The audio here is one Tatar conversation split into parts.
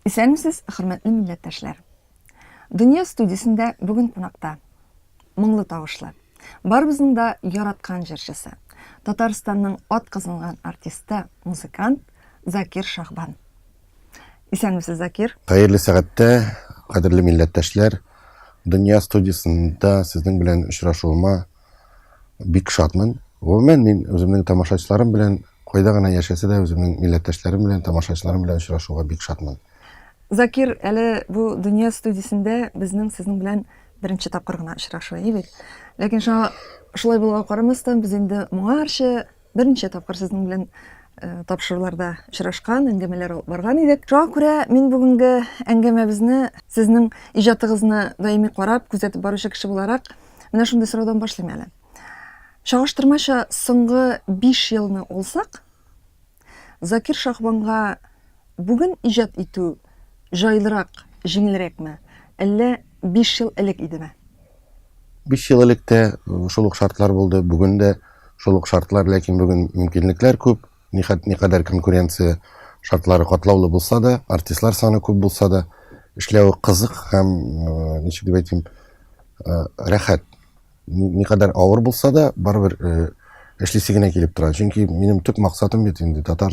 Исәнмесез, хөрмәтле милләттәшләр. Дөнья студиясендә бүген кунакта моңлы тавышлы, барыбызның да яраткан җырчысы, Татарстанның атказанган артисты, музыкант Закир Шахбан. Исәнмесез, Закир. Хәерле сәгатьтә, кадерле милләттәшләр. Дөнья студиясендә сезнең белән очрашуыма бик шатмын. Гомумән, мин үземнең тамашачыларым белән кайда гына яшәсә дә, үземнең милләттәшләрем белән, тамашачыларым белән очрашуга бик шатмын. Закир, әле бу Дөнья студиясендә безнең сезнең белән беренче тапкыр гына очрашу, әйе бит? Ләкин шуңа шулай булуга карамастан, без инде моңарчы берничә тапкыр сезнең белән э, тапшыруларда очрашкан, әңгәмәләр алып барган идек. Шуңа күрә мин бүгенге әңгәмәбезне сезнең иҗатыгызны даими карап, күзәтеп баручы кеше буларак, менә шундый сораудан башлыйм әле. Чагыштырмача соңгы 5 елны алсак, Закир Шахбанга бүген иҗат итү җайлырак, җиңелрәкме, әллә 5 ел элек идеме? 5 ел элек тә шул ук шартлар булды, бүген дә шул ук шартлар, ләкин бүген мөмкинлекләр күп, никадәр конкуренция шартлары катлаулы булса да, артистлар саны күп булса да, эшләве кызык һәм, ничек дип әйтим, рәхәт. Никадәр авыр булса да, барыбер э, эшлисе генә килеп тора. Чөнки минем төп максатым бит инде татар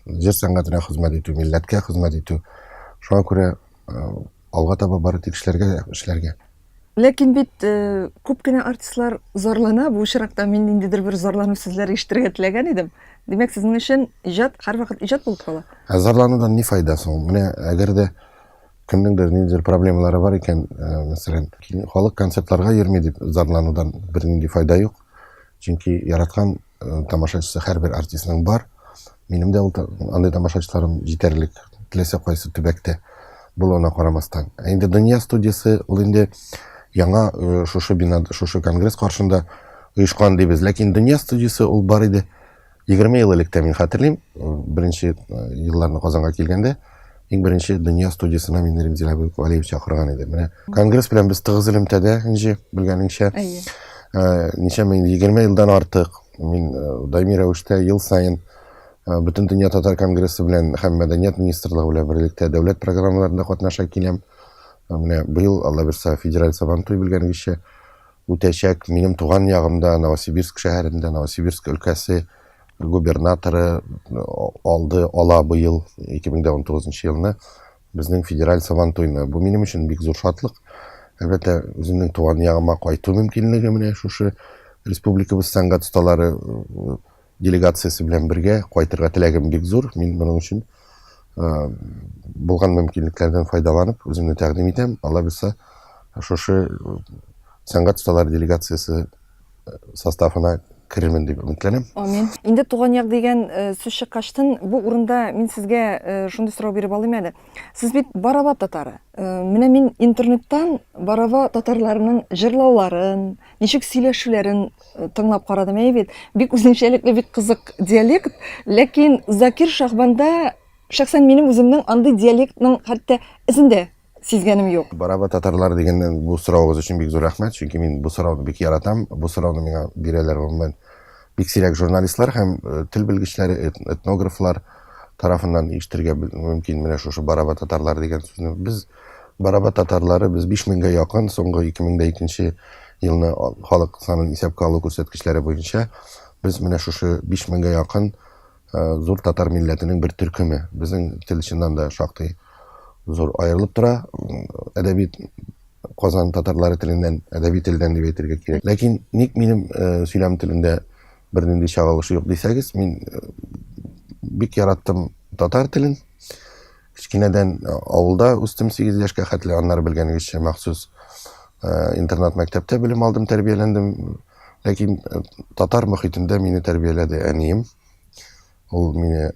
җыр сәнгатенә хезмәт итү, милләткә хезмәт итү. Шуңа күрә э, алга таба бары тик эшләргә, эшләргә. Ләкин бит э, күп кенә артистлар зарлана, бу очракта мин ниндидер бер зарлану сүзләре ишетергә теләгән идем. Димәк, сезнең өчен иҗат һәрвакыт иҗат булып кала. Ә зарланудан ни файда соң? Менә әгәр дә Кемнеңдер ниндидер проблемалары бар икән, э, мәсәлән, халык концертларга йөрми дип зарланудан бернинди файда юк. Чөнки яраткан э, тамашачысы һәрбер артистның бар. Минем дә ул андый тамашачыларым җитәрлек, теләсә кайсы төбәктә булуына карамастан. Ә инде Дөнья студиясе ул инде яңа э, шушы бинада, шушы конгресс каршында оешкан дибез. Ләкин Дөнья студиясе ул бар иде. 20 ел элек тә мин хәтерлим, беренче елларны Казанга килгәндә, иң беренче Дөнья студиясенә мине Римзил абый Вәлиев чакырган иде. Менә конгресс белән без тыгыз элемтәдә, Энҗе, белгәнеңчә. Әйе. Ничәмә инде 20 елдан артык мин даими рәвештә ел саен Бөтендөнья татар конгрессы белән һәм Мәдәният министрлыгы белән берлектә дәүләт программаларында катнаша киләм. Менә быел, Алла бирса, федераль Сабантуй белгәнегезчә үтәчәк. Минем туган ягымда, Новосибирск шәһәрендә, Новосибирск өлкәсе губернаторы алды, ала быел 2019 елны безнең федераль Сабантуйны. Бу минем өчен бик зур шатлык. Әлбәттә, үземнең туган ягыма кайту мөмкинлеге менә шушы республикабыз сәнгать осталары делегациясе белән бергә кайтырга теләгем бик зур. Мин моның өчен булган мөмкинлекләрдән файдаланып, үземне тәкъдим итәм. Алла бирса, шушы сәнгать осталары делегациясе составына керермен дип өметләнәм. Амин. Инде туган як дигән сүз чыккачтын, бу урында мин сезгә шундый сорау биреп алыйм әле. Сез бит Барава татары. Менә мин интернеттан Барава татарларының җырлауларын, ничек сөйләшүләрен тыңлап карадым, әйе бит. Бик үзенчәлекле, бик кызык диалект. Ләкин Закир Шахбанда шәхсән минем үземнең андый диалектның хәтта эзен дә сизгәнем юк. Бараба татарлар дигәннән бу соравыгыз өчен бик зур рәхмәт, чөнки мин бу сорауны бик яратам. Бу сорауны миңа бирәләр гомумән бик сирәк журналистлар һәм тел белгечләре, этнографлар тарафыннан ишетергә мөмкин менә шушы бараба татарлар дигән сүзне. Без бараба татарлары, без 5000гә якын, соңгы 2002 елны халык санын исәпкә алу күрсәткечләре буенча без менә шушы 5000гә якын зур татар милләтенең бер төркеме. Безнең тел чыннан да шактый зур аерылып тора. Әдәби Казан татарлары теленнән, әдәби телдән дип әйтергә кирәк. Ләкин ник минем сөйләм телендә бернинди чагылыш юк дисәгез, мин бик яраттым татар телен. Кечкенәдән авылда үстем 8 яшькә хәтле, аннары белгәнегезчә махсус интернат мәктәптә белем алдым, тәрбияләндем. Ләкин татар мохитендә мине тәрбияләде әнием. Ул мине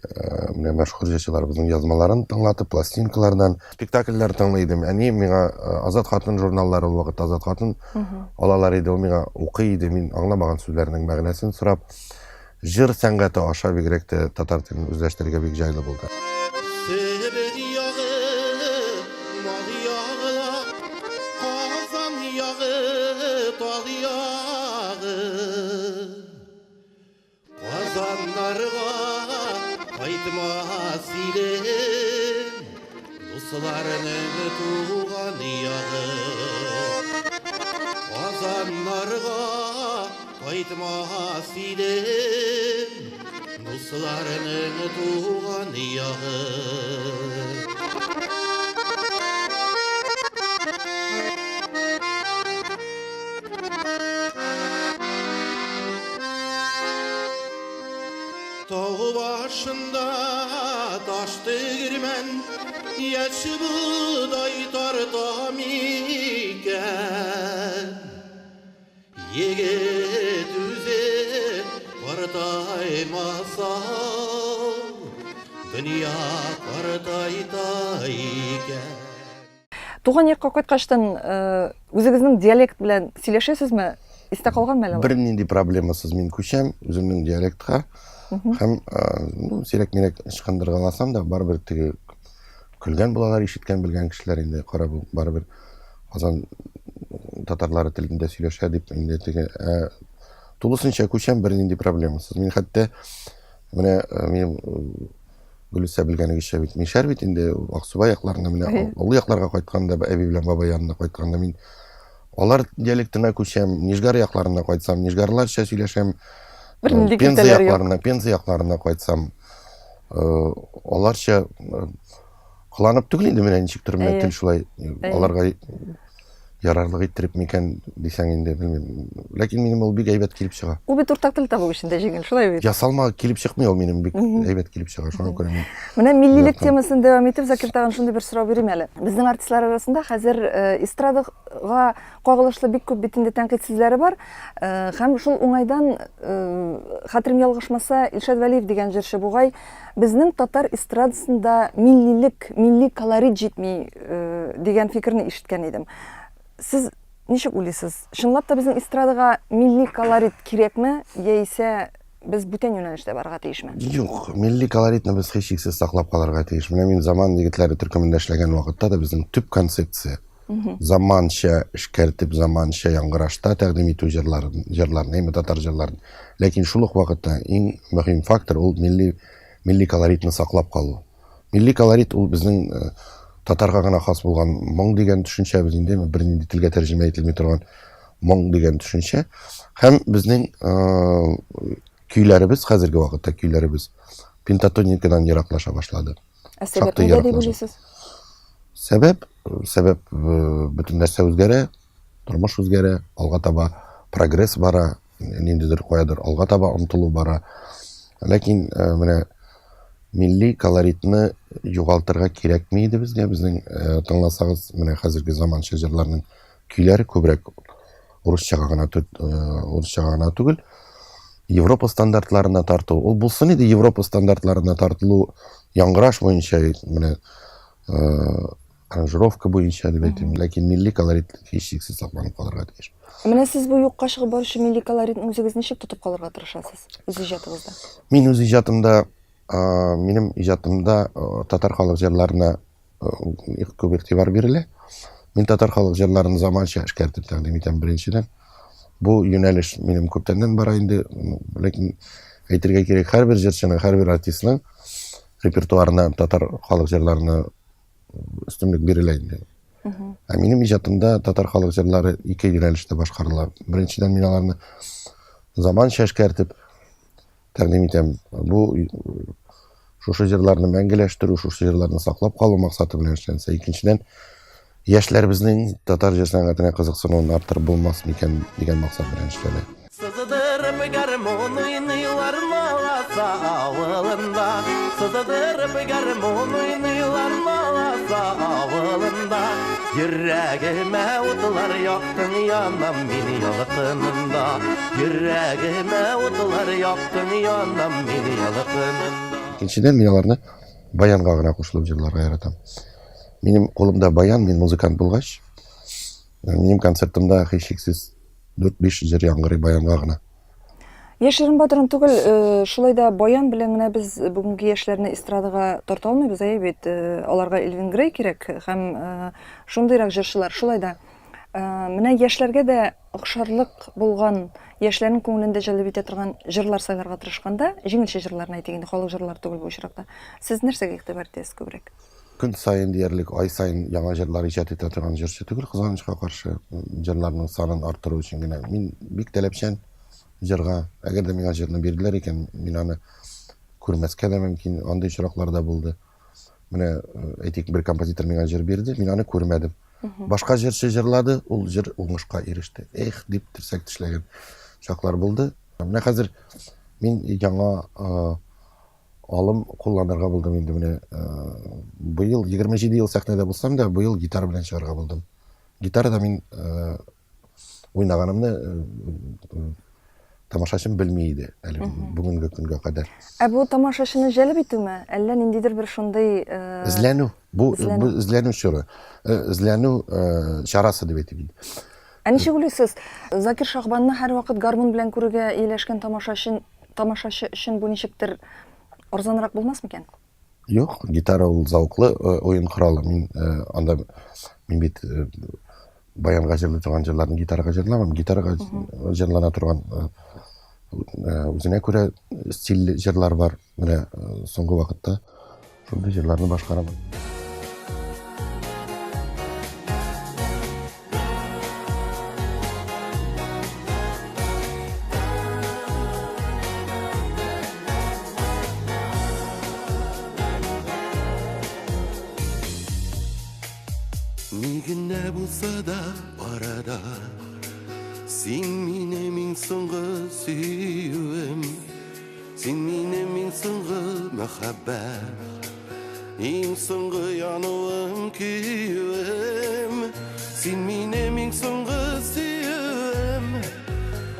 менә мәшһүр җырчыларыбызның язмаларын тыңлатып, пластинкалардан спектакльләр тыңлый идем. Әнием миңа Азат хатын журналлары ул вакытта Азат хатын алалар иде. Ул миңа укый иде. Мин аңламаган сүзләрнең мәгънәсен сорап, җыр сәнгате аша бигрәк тә татар телен үзләштерергә бик җайлы булды. Себер ягы, мал ягы, Казан ягы, тал ягы. Казаннарга кайтмас идем. Дусларның туган ягы. Казаннарга кайтмас идем, Дусларның туган ягы. Тау башында таш тегермән, Яшь бодай тарта микән? Егет үзе картаймаса, Дөнья картайта икән. Туган якка кайткачтан э, үзегезнең диалект белән сөйләшәсезме? Истә калганмы әле? Бернинди проблемасыз мин күчәм үземнең диалектка. Һәм э, ну, сирәк-мирәк ычкындыргаласам да, барыбер теге көлгән булалар, ишеткән, белгән кешеләр инде кара бу барыбер Казан татарлары телендә сөйләшә дип инде теге ә, тулысынча күчәм бернинди проблемасыз. Мин хәтта менә э, минем Гөлүсә белгәнегезчә бит мишәр бит инде Аксубай якларына менә олы якларга кайтканда әби белән бабай янына кайтканда мин алар диалектына күчәм, Нижгар якларына кайтсам, нижгарларча сөйләшәм. Бернинди Пенза якларына, Пенза якларына кайтсам, э, аларча э, кыланып түгел инде менә ничектер менә тел шулай аларга ярарлык иттереп микән дисәң инде белмим. Ләкин минем ул бик әйбәт килеп чыга. Ул бит уртак тел табу өчен дә җиңел, шулай бит? Ясалма килеп чыкмый ул минем бик әйбәт килеп чыга. Шуңа күрә мин Менә миллилек темасын дәвам итеп, Закир тагын шундый бер сорау бирим әле. Безнең артистлар арасында хәзер э, эстрадага кагылышлы бик күп бит инде тәнкыйть сүзләре бар. Э, һәм шул уңайдан, э, хәтерем ялгышмаса, Илшат Вәлиев дигән җырчы бугай, безнең татар эстрадасында миллилек, милли колорит җитми э, дигән фикерне ишеткән идем. Сез ничек уйлыйсыз? Чынлап та безнең эстрадага милли колорит кирәкме, яисә без бүтән юнәлештә барырга тиешме? Юк, милли колоритны без һичшиксез саклап калырга тиеш. Менә мин Заман егетләре төркемендә эшләгән вакытта да безнең төп концепция заманча эшкәртеп, заманча яңгырашта тәкъдим итү җырларын, җырларны, әйме татар җырларын. Ләкин шул ук вакытта иң мөһим фактор ул милли милли колоритны саклап калу. Милли колорит ул безнең э, татарга гына хас булган моң дигән төшенчә без инде бернинди телгә тәрҗемә ителми торган моң дигән төшенчә. Һәм безнең э, көйләребез хәзерге вакытта көйләребез пентатоникадан ераклаша башлады. Ә сәбәп нидә дип уйлыйсыз? Сәбәп, сәбәп э, бөтен нәрсә үзгәрә, тормыш үзгәрә, алга таба прогресс бара, ниндидер каядыр алга таба омтылу бара. Ләкин э, менә милли колоритны югалтырга кирәкми иде безгә. Безнең э, тыңласагыз, менә хәзерге заманча җырларның көйләре күбрәк урысчага гына э, урысчага гына түгел, Европа стандартларына тарту. Ул булсын иде Европа стандартларына тартылу яңгыраш буенча менә аранжировка буенча дип әйтим, ләкин милли колорит һичшиксез сакланып калырга тиеш. Менә сез бу юкка чыгып баручы милли колоритны үзегез ничек тотып калырга тырышасыз үз иҗатыгызда? Мин үз иҗатымда, минем иҗатымда татар халык җырларына күп игътибар бирелә. Мин татар халык җырларын заманча эшкәртеп тәкъдим итәм беренчедән. Бу юнәлеш минем күптәннән бара инде, ләкин әйтергә кирәк, һәрбер җырчының, һәрбер артистның репертуарына татар халык җырларына өстенлек бирелә инде. Ә минем иҗатымда татар халык җырлары ике юнәлештә башкарыла. Беренчедән, мин аларны заманча эшкәртеп тәкъдим итәм. Бу шушы җырларны мәңгеләштерү, шушы җырларны саклап калу максаты белән эшләнсә, икенчедән, яшьләребезнең татар җыр сәнгатенә кызыксынуын арттырып булмас микән дигән максат белән эшләнә. Сыздырып гармун уйныйлар Наласа авылында. Сыздырып гармун уйныйлар Наласа авылында. Йөрәгемә утлар яктың, янам мин ялкынында. Йөрәгемә утлар яктың, янам мин ялкынында. Икенчедән, мин аларны баянга гына кушылып җырларга яратам. Минем кулымда баян, мин музыкант булгач, минем концертымда һичшиксез 4-5 җыр яңгырый баянга гына. Яшерен батырын түгел, э, шулай да баян белән генә без бүгенге яшьләрне эстрадага тарта алмыйбыз, әйе бит. Э, аларга Элвин Грей кирәк һәм э, шундыйрак җырчылар. Шулай да менә яшьләргә дә охшарлык булган, яшьләрнең күңелен дә җәлеп итә торган җырлар сайларга тырышканда, җиңелчә җырларны әйтик инде, халык җырлары түгел бу очракта. Сез нәрсәгә игътибар итәсез күбрәк? көн саен диярлек, ай саен яңа җырлар иҗат итә торган җырчы түгел, кызганычка каршы, җырларның санын арттыру өчен генә. Мин бик таләпчән җырга. Әгәр дә миңа җырны бирделәр икән, мин аны күрмәскә дә мөмкин. Андый очраклар да булды. Менә, әйтик, бер композитор миңа җыр бирде, мин аны күрмәдем. Башка җырчы җырлады, ул җыр уңышка иреште. Эх, дип терсәк тешләгән чаклар булды. Менә хәзер мин яңа алым кулланырга булдым инде менә быел 27 ел сәхнәдә булсам да, быел гитара белән чыгарга булдым. Гитарада мин уйнаганымны тамашачым белми иде әле бүгенге көнгә кадәр. Ә бу тамашачыны җәлеп итүме, әллә ниндидер бер шундый эзләнү? Бу бу эзләнү чоры, эзләнү чарасы дип әйтик инде. Ә ничек уйлыйсыз, Закир Шахбанны һәрвакыт гармун белән күрергә ияләшкән тамашачы тамашачы өчен бу ничектер арзанрак булмас микән? Юк, гитара ул зәвыклы уен коралы. Мин анда мин бит баянга җырлый торган җырларны гитарага җырламам. Гитарага җырлана торган үзенә күрә стильле җырлар бар. Менә соңгы вакытта шундый җырларны башкарамын. Ни генә булса да арада Син минем иң соңгы сөюем Син минем иң соңгы мәхәббәт Иң соңгы януым, көюем Син минем иң соңгы сөюем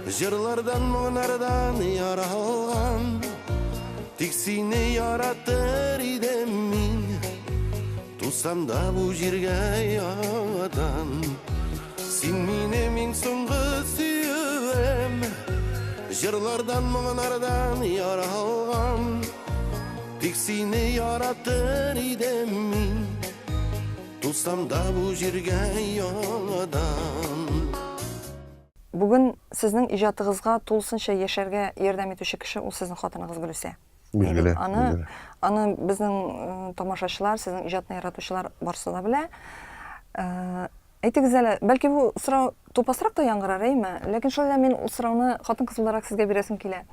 Җырлардан, моңнардан яралган Тик сине яратыр идем мин Тусам да бу җиргә яңадан Син минем иң соңгы сөюем Җырлардан, моңнардан яралган Тик сине яратыр идем мин Тусам да бу җиргә яңадан. Бүген сезнең иҗатыгызга тулысынча яшәргә ярдәм итүче кеше ул сезнең хатыныгыз Гөлүсә. Билгеле. Аны, билгеле. аны безнең э, тамашачылар, сезнең иҗатны яратучылар барысы да белә. Э, әйтегез әле, бәлки бу сорау тупасрак та яңгырар, әйме? Ләкин шулай да мин ул сорауны хатын-кыз буларак сезгә бирәсем килә.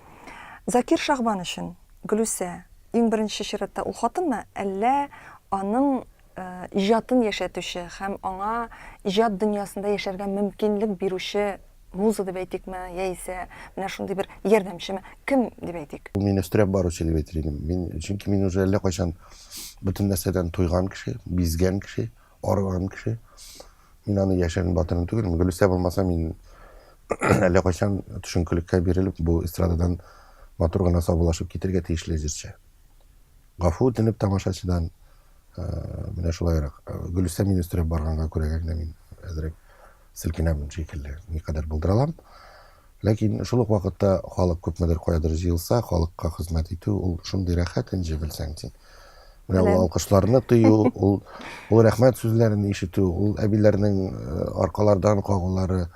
Закир Шахбан өчен Гөлүсә иң беренче чиратта ул хатынмы, әллә аның иҗатын яшәтүче һәм аңа иҗат дөньясында яшәргә мөмкинлек бирүче муза дип әйтикме, яисә менә шундый бер ярдәмчеме, кем дип әйтик? Ул мине өстерәп баручы дип әйтер идем. Мин, чөнки мин уже әллә кайчан бөтен нәрсәдән туйган кеше, бизгән кеше, арыган кеше. Мин аны яшерен батырын түгел. Гөлүсә булмаса, мин әллә кайчан төшенкелеккә бирелеп, бу эстрададан матур гына саубуллашып китергә тиешле җырчы. Гафу үтенеп тамашачыдан, менә шулайрак. Гөлүсә мине өстерәп барганга күрә генә мин әзрәк селкенәмен шикелле, никадәр булдыра алам. Ләкин шул ук вакытта халык күпмедер каядыр җыелса, халыкка хезмәт итү ул шундый рәхәт инде, белсәң син. Менә ул алкышларны тою, ул ул рәхмәт сүзләрен ишетү, ул әбиләрнең аркалардан кагулары,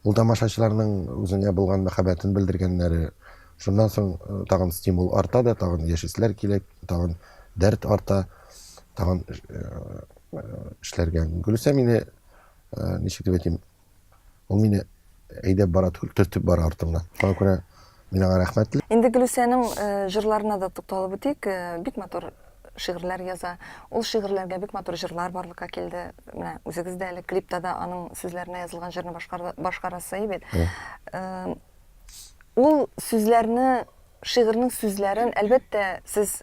ул тамашачыларның үзеңә булган мәхәббәтен белдергәннәре. Шуннан соң тагын стимул арта да, тагын яшиселәр килә, тагын дәрт арта, тагын эшләргә. Гөлүсә мине, ничек дип әйтим, ул мине әйдәп бара түгел, төртеп бара артымнан. Шуңа күрә мин аңа рәхмәтле. Инде Гөлүсәнең җырларына да тукталып үтик. Бик матур шигырьләр яза. Ул шигырьләргә бик матур җырлар барлыкка килде. Менә үзегез дә әле клипта да аның сүзләренә язылган җырны башкарасыз бит. Ул сүзләрне, шигырьнең сүзләрен, әлбәттә, сез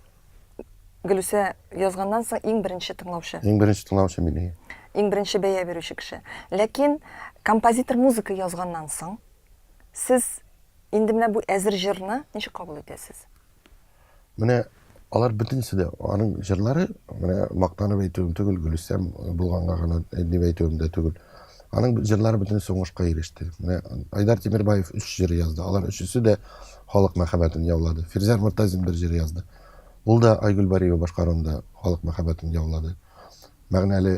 Гөлүсә язганнан соң иң беренче тыңлаучы. Иң беренче тыңлаучы мин. Иң беренче бәя бирүче кеше. Ләкин композитор музыка язганнан соң, сез инде менә бу әзер җырны ничек кабул итәсез? Менә алар бөтенесе дә аның җырлары, менә мактанып әйтүем түгел, Гөлүсәм булганга гына дип әйтүем дә түгел. Аның җырлары бөтенесе уңышка иреште. Менә Айдар Тимербаев өч җыр язды. Алар өчесе дә халык мәхәббәтен яулады. Фирзәр Мортазин бер җыр язды. Ул да Айгөл Бариева башкаруында халык мәхәббәтен яулады. Мәгънәле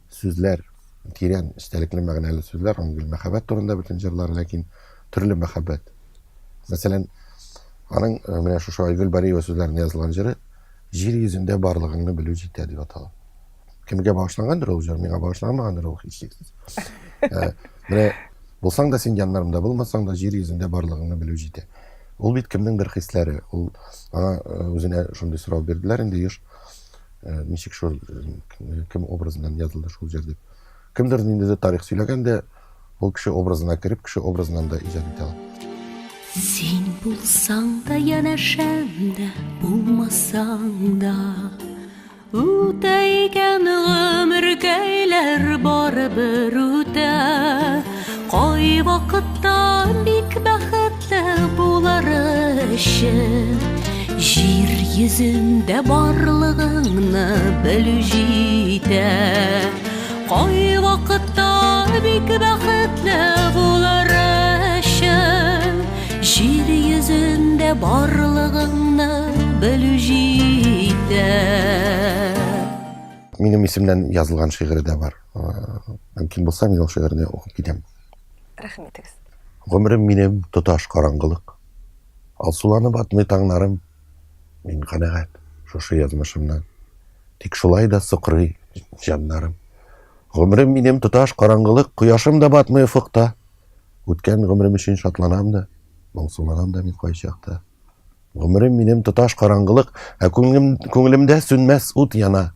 сүзләр, тирән эчтәлекле мәгънәле сүзләр, аның гел мәхәббәт турында бөтен җырлары, ләкин төрле мәхәббәт. Мәсәлән, аның э, менә шушы Айгөл Бариева сүзләренә язылган җыры Җир йөзендә барлыгыңны белү җитә дип атала. Кемгә багышлангандыр ул җыр, миңа багышланмагандыр ул һичшиксез. Э, менә булсаң да син яннарымда, булмасаң да җир йөзендә барлыгыңны белү җитә. Ул бит кемнеңдер хисләре. Ул аңа э, үзенә шундый сорау бирделәр инде еш. Э, ничек шул кем образыннан язылды шул җыр дип. Кемдер ниндидер тарих сөйләгән дә, ул кеше образына кереп, кеше образыннан да иҗат итә ала. Син булсаң да янәшәмдә, булмасаң да, Үтә икән гомеркәйләр барыбер үтә. Кай вакытта бик бәхетле булыр өчен Җир йөзендә барлыгыңны белү җитә. Кай вакытта бик бәхетле булыр өчен Җир йөзендә барлыгыңны белү җитә. Минем исемнән язылган шигыре дә бар. Мөмкин булса, мин ул шигырьне укып китәм. Рәхим итегез. Гомерем минем тоташ караңгылык. Алсуланып атмый таңнарым. Мин канәгать шушы язмышымнан. Тик шулай да сукрый җаннарым. Гомерем минем тоташ караңгылык, кояшым да батмый офыкта. Үткән гомерем өчен шатланам да, моңсуланам да мин кайчакта. Гомерем минем тоташ караңгылык, ә күңелем, күңелемдә сүнмәс ут яна.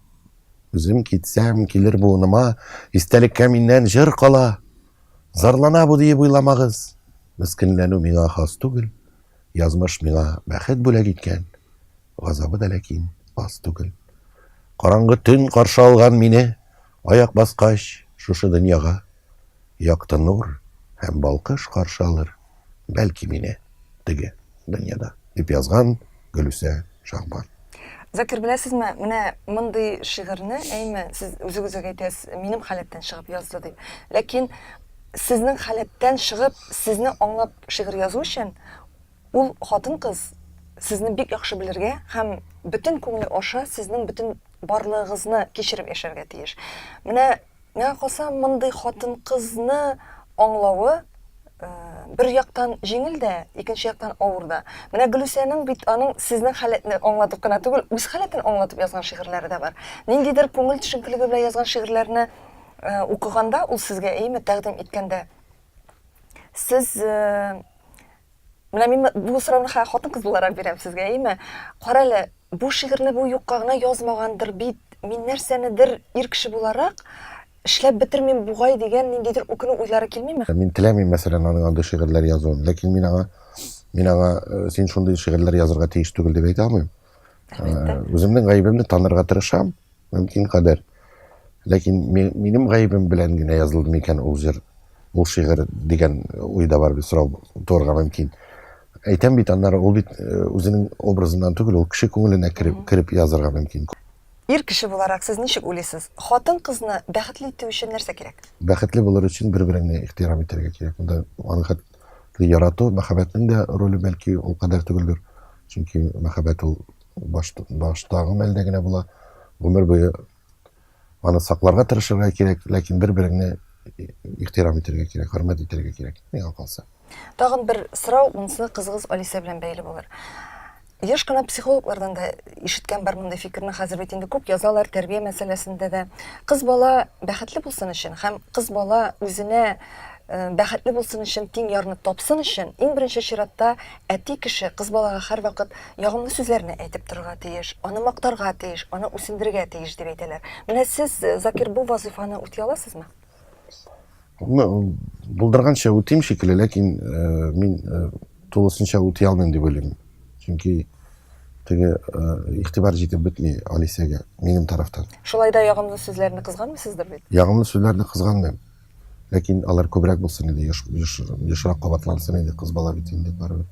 Үзем китсәм, килер буыныма, истәлеккә миннән җыр кала. Зарлана бу диеп уйламагыз. Мескенләнү миңа хас түгел. Язмыш миңа бәхет бүләк иткән. Газабы да ләкин аз түгел. Караңгы төн каршы алган мине, аяк баскач шушы дөньяга. Якты нур һәм балкыш каршы алыр, бәлки мине теге дөньяда, дип язган Гөлүсә Шагбан. Закир, беләсезме, менә мондый шигырьне, әйме, сез үзегез үк әйтәсез, минем халәттән чыгып язды дип. Ләкин сезнең халәттән чыгып, сезне аңлап шигырь язу өчен, ул хатын-кыз сезне бик яхшы белергә һәм бөтен күңеле аша сезнең бөтен барлыгыгызны кичереп яшәргә тиеш. Менә Миңа калса, мондый хатын-кызны аңлавы э, бер яктан җиңел дә, икенче яктан авыр да. Менә Гөлүсәнең бит аның сезнең халәтне аңлатып кына түгел, үз халәтен аңлатып язган шигырьләре дә бар. Ниндидер күңел төшенкелеге белән язган шигырьләрне э, укыганда, ул сезгә әйеме тәкъдим иткәндә, сез э, Менә мин бу сорауны хатын-кыз буларак бирәм сезгә, әйеме? Карале, бу шигырьне бу юкка гына язмагандыр бит. Мин нәрсәнедер ир кеше буларак эшләп бетермим бугай дигән ниндидер үкенү уйлары килмиме? Мин теләмим, мәсәлән, аның андый шигырьләр язуын. Ләкин мин аңа, мин аңа э, син шундый шигырьләр язырга тиеш түгел дип әйтә алмыйм. Э, үземнең гаебемне танырга тырышам. Мөмкин кадәр. Ләкин минем гаебем белән генә язылды микән ул җыр, ул шигырь дигән уй да бар бит, сорау туарга мөмкин. Әйтәм бит, аннары ул бит э, үзенең образыннан түгел, ул кеше күңеленә кереп, кереп язырга мөмкин. Ир кеше буларак сез ничек уйлыйсыз, хатын-кызны бәхетле итү өчен нәрсә кирәк? Бәхетле булыр өчен бер-береңне ихтирам итәргә кирәк. Монда аның хәтле ярату, мәхәббәтнең дә роле бәлки ул кадәр түгелдер. Чөнки мәхәббәт ул баш, баштагы мәлдә генә була. Гомер буе аны сакларга тырышырга кирәк, ләкин бер-береңне ихтирам итәргә кирәк, хөрмәт итәргә кирәк, миңа калса. Тагын бер сорау, монысы кызыгыз Алисә белән бәйле булыр. Еш кына психологлардан да ишеткән бар мондый фикерне, хәзер бит инде күп язалар тәрбия мәсьәләсендә дә. Кыз бала бәхетле булсын өчен һәм кыз бала үзенә э, бәхетле булсын өчен, тиң ярны тапсын өчен, иң беренче чиратта әти кеше кыз балага һәрвакыт ягымлы сүзләрне әйтеп торырга тиеш, аны мактарга тиеш, аны үсендерергә тиеш дип әйтәләр. Менә сез, э, Закир, бу вазыйфаны үти аласызмы? Ну, булдырганча үтим шикелле, ләкин э, мин э, тулысынча үти алмыйм дип уйлыйм. Чөнки теге э, игътибар җитеп бетми Алисәгә минем тарафтан. Шулай да ягымлы сүзләрне кызганмыйсыздыр бит? Ягымлы сүзләрне кызганмыйм. Ләкин алар күбрәк булсын иде, еш, еш, ешрак кабатлансын иде, кыз бала бит инде барыбер.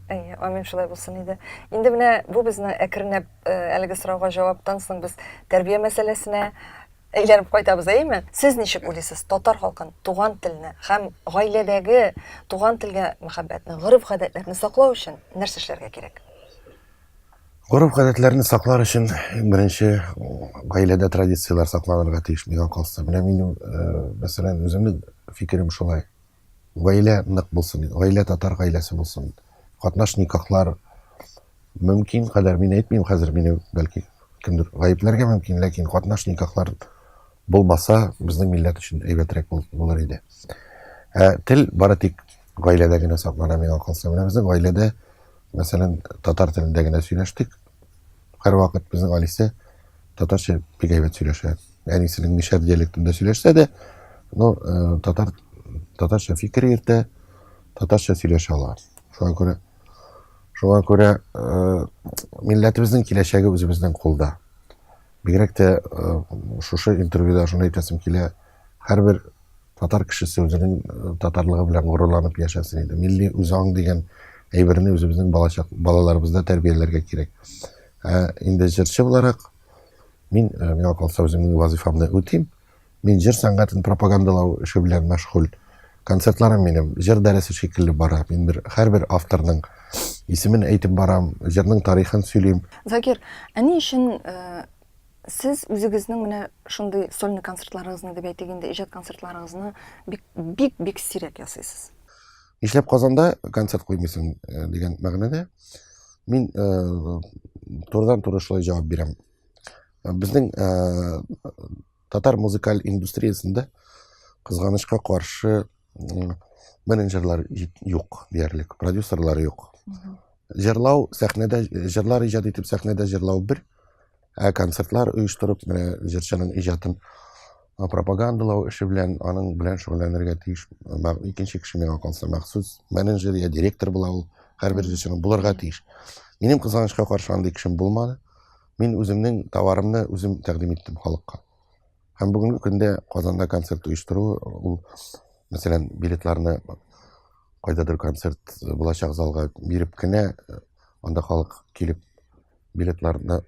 Әйе, амин шулай булсын иде. Инде менә бу безне әкренләп э, әлеге сорауга җаваптан соң без тәрбия мәсьәләсенә әйләнеп кайтабыз, әйеме? Сез ничек уйлыйсыз, татар халкын, туган телне һәм гаиләдәге туган телгә мәхәббәтне, гореф-гадәтләрне саклау өчен нәрсә эшләргә кирәк? Гореф-гадәтләрне саклар өчен иң беренче гаиләдә традицияләр сакланырга тиеш, миңа калса. Менә минем, э, мәсәлән, үземнең фикерем шулай. Гаилә нык булсын, гаилә татар гаиләсе булсын. Катнаш никахлар Мөмкин кадәр мин әйтмим, хәзер мине бәлки кемдер гаепләргә мөмкин, ләкин катнаш никахлар булмаса, безнең милләт өчен әйбәтрәк булыр иде. Ә тел бары тик гаиләдә генә саклана миңа калса. Менә безнең гаиләдә, мәсәлән, татар телендә генә сөйләштек. Һәрвакыт безнең Алисә татарча бик әйбәт сөйләшә. Әнисенең мишәр диалектында сөйләшсә дә, но э, татар татарча фикер йөртә, татарча сөйләшә ала. Шуңа күрә шуңа күрә э, милләтебезнең киләчәге үзебезнең кулда. Бигрәк тә э, шушы интервьюда шуны әйтәсем килә, һәрбер татар кешесе үзенең э, татарлыгы белән горурланып яшәсен иде. Милли үзаң дигән әйберне үзебезнең балачак балаларыбызда тәрбияләргә кирәк. Ә инде җырчы буларак мин э, миңа калса үземнең вазифамны үтим. Мин җыр сәнгатен пропагандалау эше белән мәшгуль. Концертларым минем җыр дәресе шикелле бара. Мин бер һәрбер авторның исемен әйтеп барам, җырның тарихын сөйлим. Закир, ә ни өчен э, сез үзегезнең менә шундый сольный концертларыгызны дип әйтик инде, иҗат концертларыгызны бик бик бик сирәк ясыйсыз? Нишләп Казанда концерт куймыйсың э, дигән мәгънәдә мин э, турыдан-туры шулай җавап бирәм. Безнең э, татар музыкаль индустриясендә кызганычка каршы менеджерлар юк диярлек, продюсерлар юк. Җырлау сәхнәдә җырлар иҗат итеп сәхнәдә җырлау бер, ә концертлар оештырып менә җырчының иҗатын пропагандалау эше белән аның белән шөгыльләнергә тиеш икенче кеше миңа калса махсус менеджер я директор була ул һәрбер җырчының булырга тиеш. Минем кызганычка каршы андый кешем булмады. Мин үземнең товарымны үзем тәкъдим иттем халыкка. Һәм бүгенге көндә Казанда концерт оештыру ул, мәсәлән, билетларны кайдадыр концерт булачак залга биреп кенә, анда халык килеп билетларны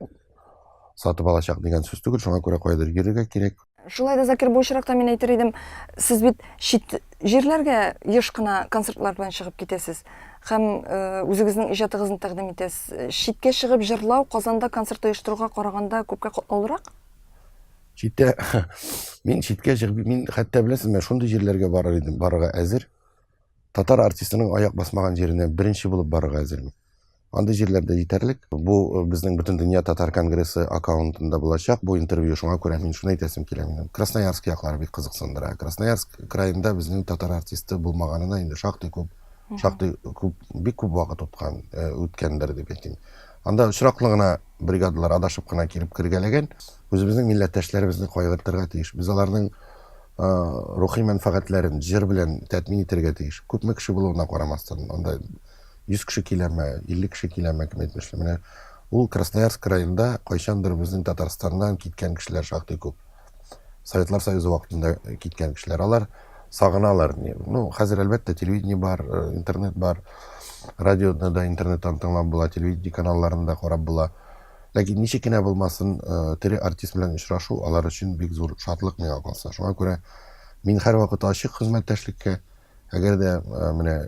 сатып алачак дигән сүз түгел, шуңа күрә кайдадыр йөрергә кирәк. Шулай да, Закир, бу очракта мин әйтер идем, сез бит чит җирләргә еш кына концертлар белән чыгып китәсез һәм э, үзегезнең иҗатыгызны тәкъдим итәсез. Читкә чыгып җырлау Казанда концерт оештыруга караганда күпкә катлаулырак? Читтә мин читкә чыгып, мин хәтта беләсезме, шундый җирләргә барыр идем, барырга әзер. Татар артистының аяк басмаган җиренә беренче булып барырга әзермен. Андый җирләрдә җитәрлек. Бу э, безнең Бөтендөнья татар конгрессы аккаунтында булачак бу интервью. Шуңа күрә мин шуны әйтәсем килә минем. Красноярск яклары бик кызыксындыра. Красноярск краенда безнең татар артисты булмаганына инде шактый күп, шактый күп, бик күп вакыт үткән, э, үткәндер дип әйтим. Анда очраклы гына бригадалар адашып кына килеп кергәләгән. Үзебезнең милләттәшләребезне кайгыртырга тиеш. Без аларның э, рухи мәнфәгатьләрен җыр белән тәэмин итәргә тиеш. Күпме кеше булуына карамастан, анда 100 кеше киләме, 50 кеше киләме, кем әйтмешли. Менә ул Красноярск краенда кайчандыр безнең Татарстаннан киткән кешеләр шактый күп. Советлар Союзы вакытында киткән кешеләр. Алар сагыналар. Ну, хәзер әлбәттә телевидение бар, э, интернет бар. Радионы да интернеттан тыңлап була, телевидение каналларын да карап була. Ләкин ничек кенә булмасын, э, тере артист белән очрашу алар өчен бик зур шатлык миңа калса. Шуңа күрә мин һәрвакыт ачык хезмәттәшлеккә. Әгәр дә э, менә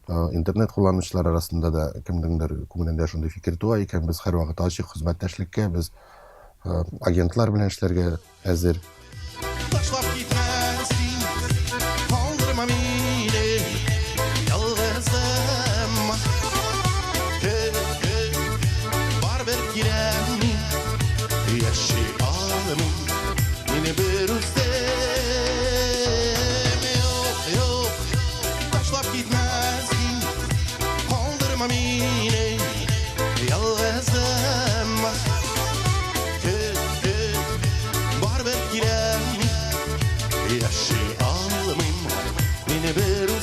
Интернет кулланучылар арасында да кемнеңдер күңелендә шундый фикер туа икән, без һәрвакыт ачык хезмәттәшлеккә, без агентлар белән эшләргә әзер. Ташлап китмә син, калдырма мине ялгызым. Көт, көт, барыбер киләм мин, яши алмыйм мин берүзем. Юк, юк, Ташлап китмә син, калдырма мине ялгызым. Көт, көт, барыбер киләм мин, яши алмыйм мин берүзем.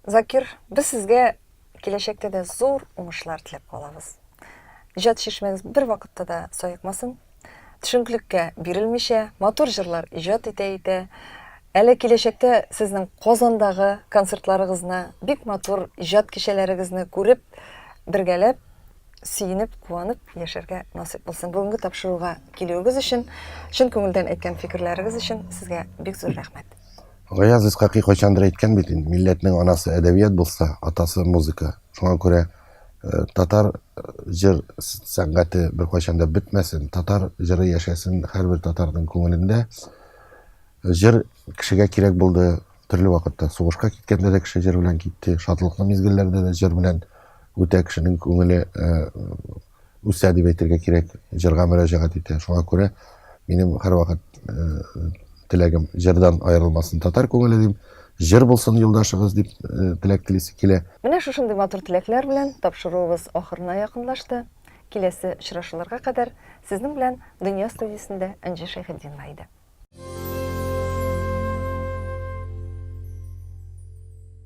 Закир, без сезгә киләчәктә дә зур уңышлар теләп калабыз. Иҗат чишмәгез бер вакытта да саекмасын. Төшенкелеккә бирелмичә, матур җырлар иҗат итә-итә, әле киләчәктә сезнең Казандагы концертларыгызны, бик матур иҗат кичәләрегезне күреп, бергәләп сөенеп, куанып яшәргә насыйп булсын. Бүгенге тапшыруга килүегез өчен, чын күңелдән әйткән фикерләрегез өчен сезгә бик зур рәхмәт. Гаяз Исхакый кайчандыр әйткән бит инде, милләтнең анасы әдәбият булса, атасы музыка. Шуңа күрә э, татар э, җыр сәнгате беркайчан да бетмәсен, татар җыры яшәсен һәрбер татарның күңелендә. Җыр кешегә кирәк булды. Төрле вакытта сугышка киткәндә дә кеше җыр белән китте, шатлыклы мизгелләрдә дә җыр белән үтә кешенең күңеле э, үсә дип әйтергә кирәк, җырга мөрәҗәгать итә. Шуңа күрә минем һәрвакыт э, теләгем җырдан аерылмасын татар күңеле дим. Җыр булсын юлдашыгыз дип э, теләк телисе килә. Менә шушындый матур теләкләр белән тапшыруыбыз ахырына якынлашты. Киләсе очрашуларга кадәр сезнең белән Дөнья студиясендә Энҗе Шәйхетдинова иде.